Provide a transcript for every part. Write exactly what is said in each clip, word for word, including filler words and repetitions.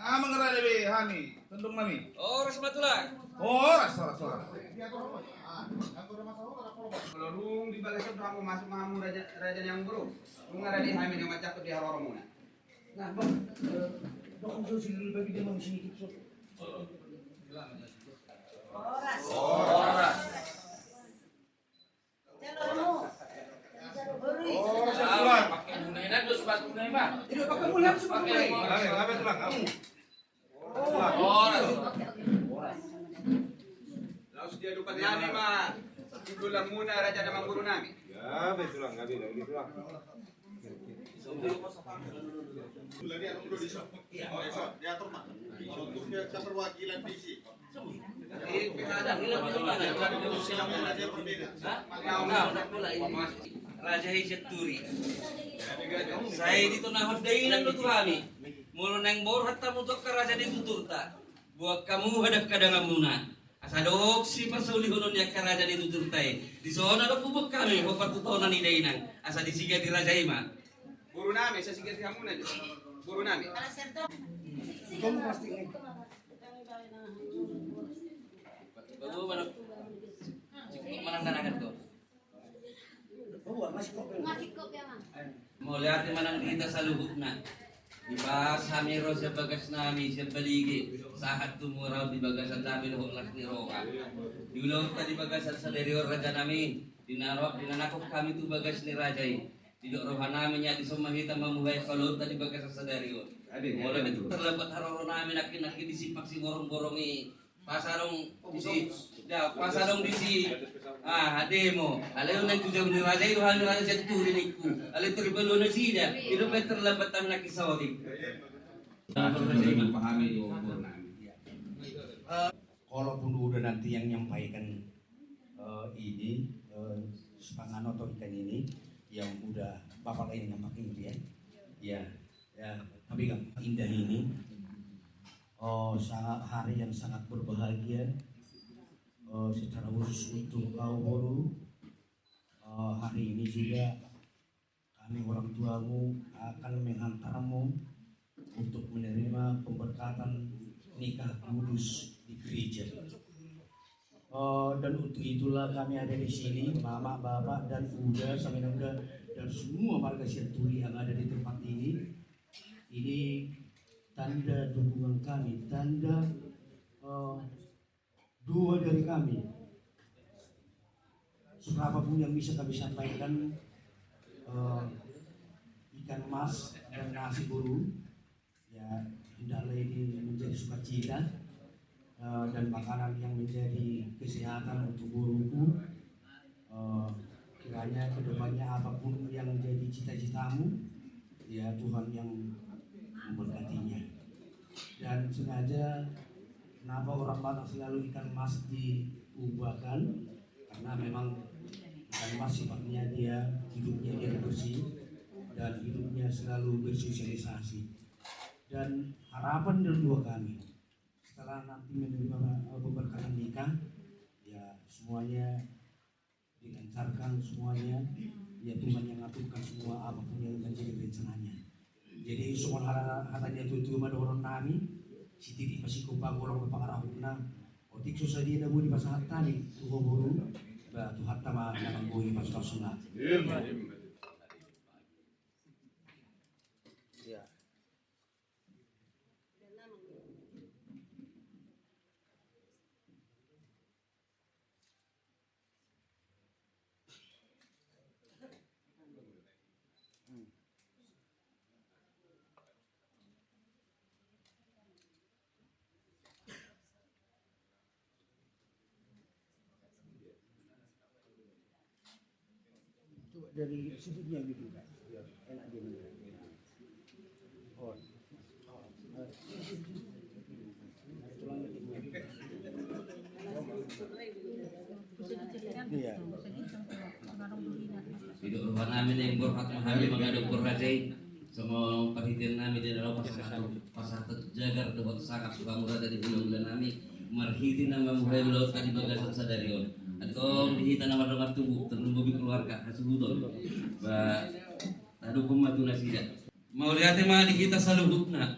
Amang raja be hami, tondong nami. Horas ma tulang. Horas, horas, horas. Molo dung di bagasan hamu masuk ma hamu raja, raja ni amangboru. Nunga rade hami na manjangkon di haroromuna. Nah, bang, eh, bang, so, si Lul Babi dia mau sini, so. Horas. Horas. Laos diadopan nami ma tu tulang muna raja ni amangboru nami. Ya, betul lah, nggak beda gitu lah. Iya, diatur ma. Untuk dia keperwakilan di sini. Raja i Sianturi. Sai ditonahon dainang do tu hami. Molo naeng borhat hamu tu angka raja ni tuturta, boan hamu hadanghadangmuna. Asa dong sipasaulihon ni angka raja ni tuturta i. Dison do huboan hami hombar tu tona ni dainang. Asa disigati raja i ma. Boru nami, asa sigati hamuna jo. Boru nami. Bagus, bagus. Cukup manang danakan kau. Mauliate ma nang di hita saluhutna. Dipas hami ro sian bagas nami sian Balige, sahat tu mura on di bagasan nami dohot las ni roha. Di ulaonta di bagasan sadari on raja nami, di na ro, di na nangkok hami tu bagas ni raja i. Didok roha nami nian dison ma hita mamuhai ulaonta di bagasan sadari on. Molo terlambat haroro nami nangkin, nangkin di simpang Siborongborong i. Pas adong disi, ya, pas adong disi. Ah, demo. Alai on naeng tu jabu ni raja i do hami raja Sianturi ningku. Alai tor dipaluan nasida. I do pe terlambat hami nangkin saotik. Kalaupun udah nanti yang nyampaikan, eh, ini, eh, sepanganoto ikan ini yang udah bapak ini nyampaikan itu ya. Ya, ya, tapi kan indah ini. Oh, sangat hari yang sangat berbahagia. Oh, secara khusus untuk kau boru, oh, hari ini juga kami orang tuamu akan menghantarmu untuk menerima pemberkatan nikah kudus di gereja. Oh, dan untuk itulah kami ada di sini, mama, bapak, dan uda, sama uda, dan semua warga Sianturi yang ada di tempat ini. Ini tanda dukungan kami, tanda, eh, doa dari kami. Seberapa pun yang bisa kami sampaikan, eh, ikan mas dan nasi boru, ya, hendaklah ini menjadi sukacita, eh, dan makanan yang menjadi kesehatan untuk boruku. Eh, kiranya kedepannya apapun yang menjadi cita-citamu, ya Tuhan yang memberkatinya. Dan sengaja kenapa orang Batak selalu ikan mas diubahkan, karena memang ikan mas sifatnya dia hidupnya dia bersih dan hidupnya selalu bersosialisasi. Dan harapan dan doa kami, setelah nanti menerima, eh, pemberkatan nikah, ya semuanya dilancarkan semuanya, ya Tuhan yang ngaturkan semua apapun yang menjadi rencananya. Jadi songon hata, hata ni natuatua ma dohonon nami, sititi ma singkop, golanggolang pangarahutna. Otik so sadia na boi dipasahat hami tu ho boru, ba Tuhanta ma na manggohi pasupasu na. Iya. Coba dari sudutnya gitu, Pak. Biar enak dia mendengar. Oh. Iya. Didok roha nami naeng borhat ma hami mangadopi raja i. Songon parhitean nami di na laho pasahat, pasahat jagar dohot sangap tu hamu raja di hulahula nami. Marhite na mamuhai ulaonta di bagasan sadari on. Antong di hita na mardongan tubu, tarlumobi keluarga, hasuhuton. Ba, tadokhon ma tu nasida. Mauliate ma di hita saluhutna.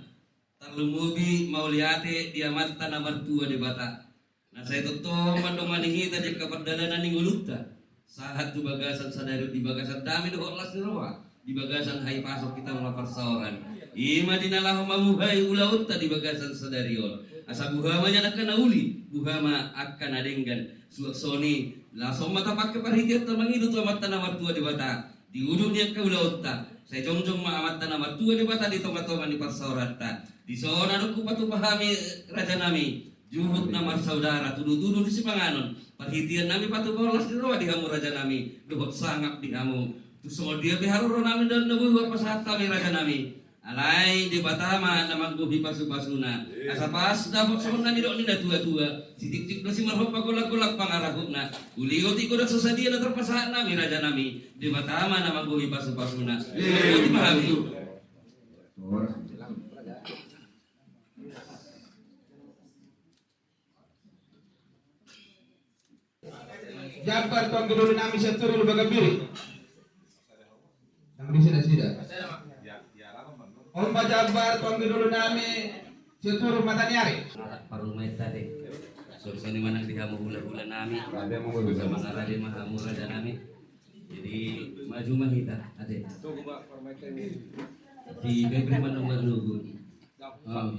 Tarlumobi mauliate di Amanta na martua Debata, na sai tongtong mandongani hita di angka pardalanan ni ngolunta, sahat tu bagasan sadari on, di bagasan dame dohot las ni roha, di bagasan hahipason hita marparsaoran. I ma di na laho mamuhai ulaonta di bagasan sadari on. Asa buha ma nian angka na uli, buha ma angka na denggan. Suang songon i, laos on ma tapangke parhiteanta mangido tu Amanta na martua Debata di ujung ni angka ulaonta. Sai jongjong ma Amanta na martua Debata di tongatonga ni parsaoranta. Dison adong hupatupa hami, rajanami, juhut na marsaudara, tudutudu ni sipanganon, parhitean nami patupahon las ni roha di hamu, rajanami, dohot sangap di hamu. Tung songon dia pe haroronami, ndang na boi hupasahat hami, rajanami. Alai Debata ma na manggohi pasupasuna. Asa pas dapot songon na nidok ni natuatua: Sitiktik do simarhompa, golanggolang pangarahutna. Uli otik godang so sadia na tarpasahat nami, rajanami, Debata ma na manggohi pasupasuna. Uli otik ma hami. Jambar tu anggi doli nami Sianturi Lumban Gambiri. Nang di sida-sida. On ma jambar tu anggi doli nami Sianturi Mataniari. Parrumaenta de. Songon i ma nang di hamu hulahula nami. Mangarade ma hamu, rajanami. Jadi maju ma hita, ate. Di Febri ma nomor dua. Oh.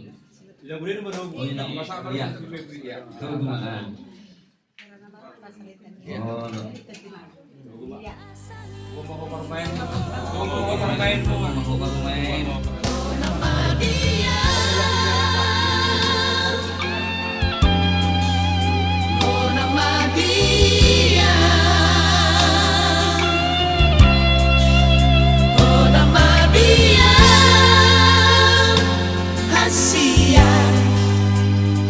Oh, iya. Iya. Tunggu, Mak. Oh, no. Hasian,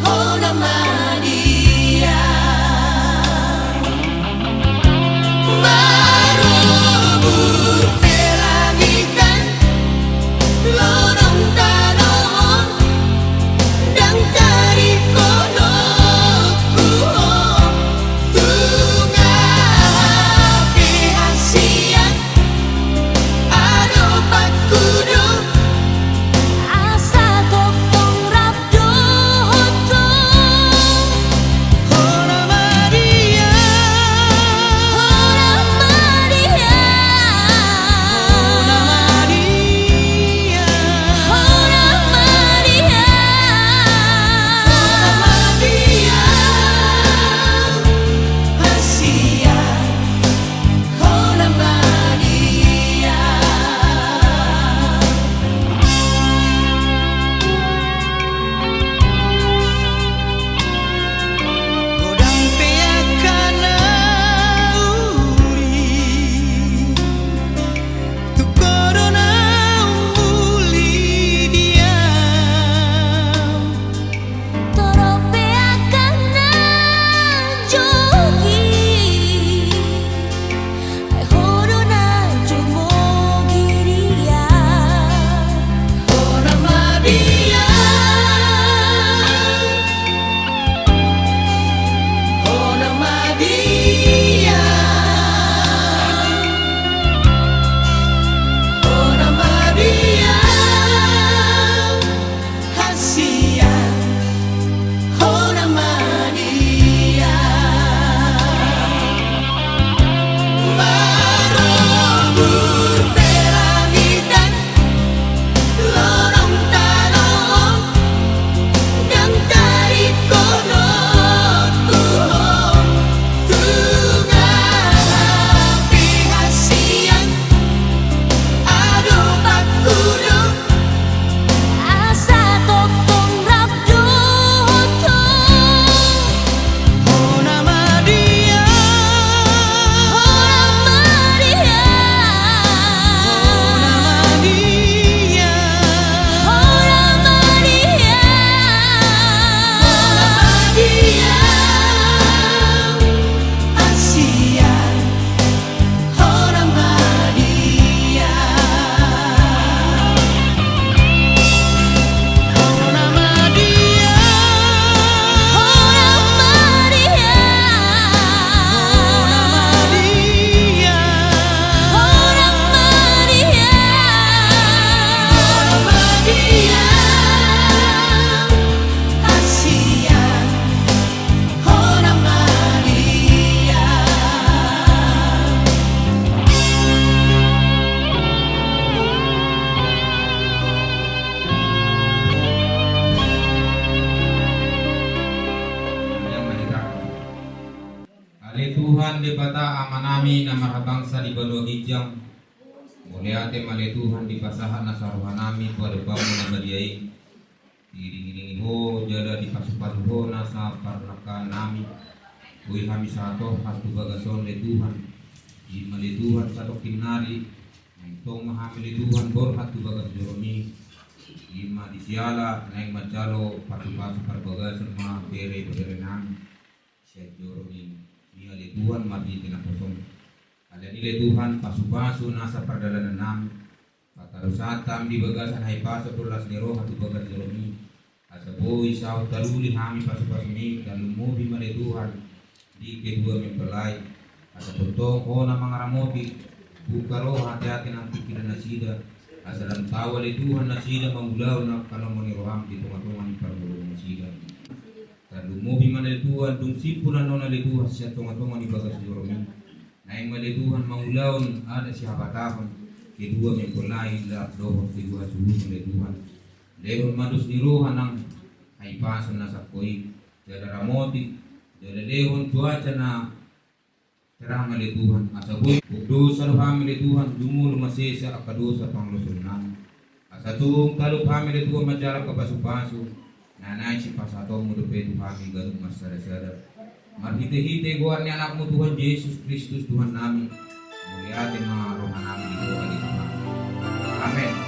hona ma dia. Marobur hela di huta, lo Tuhan Debata Amanami na marhabangsa di banua ginjang, mauliate ma ale Tuhan dipasahat nasa rohanami tu adopanMu na badia i. Diiringiringi Ho jala dipasupasu Ho nasa parnangkaannami. Boi hami sahat tongkas tu bagas on ale Tuhan. I ma ale Tuhan satongkin nari naeng tong ma hami ale Tuhan borhat tu bagas joroMi. I ma di siala naeng manjalo pasupasu parbagason ma bere-berenami sian joroMi. I ale Tuhan marhite naposoM. Alani i ale Tuhan pasupasu nasa pardalanannami. Pataru sahat hami di bagasan hahipason dohot las ni roha tu bagas joroMi. Asa boi saut taruli hami pasupasuMi, tarlumobi ma ale Tuhan di kedua mempelai. Asa tongtong Ho na mangaramoti, buka roha, ateate nang pingkiran nasida. Asa lam tau ale Tuhan nasida mangulahon angka lomo ni rohaM di tonga-tonga ni parngoluon nasida. Tarlumobi ma ale Tuhan dung simpul annon ale Tuhan sian tonga-tonga ni bagas joroMi. Naeng ma ale Tuhan mangulahon adat sihabatahon kedua mempelai laos dohot kedua suhut ale Tuhan. Lehon ma dos ni roha nang hahipason na sangko i. Jala ramoti, jala lehon cuaca na terang ale Tuhan. Asa boi dosa do hami ale Tuhan, jumolo ma sesa angka dosa pangalosonnami. Asa tung talup hami ale Tuhan manjalo angka pasupasu na naeng sipasahatonMu dope tu hami ganup marsada-sada. Marhite-hite goar ni AnakMu Tuhan Jesus Kristus Tuhannami. Mauliate ma rohanami di Ho ale Tuhan. Amen.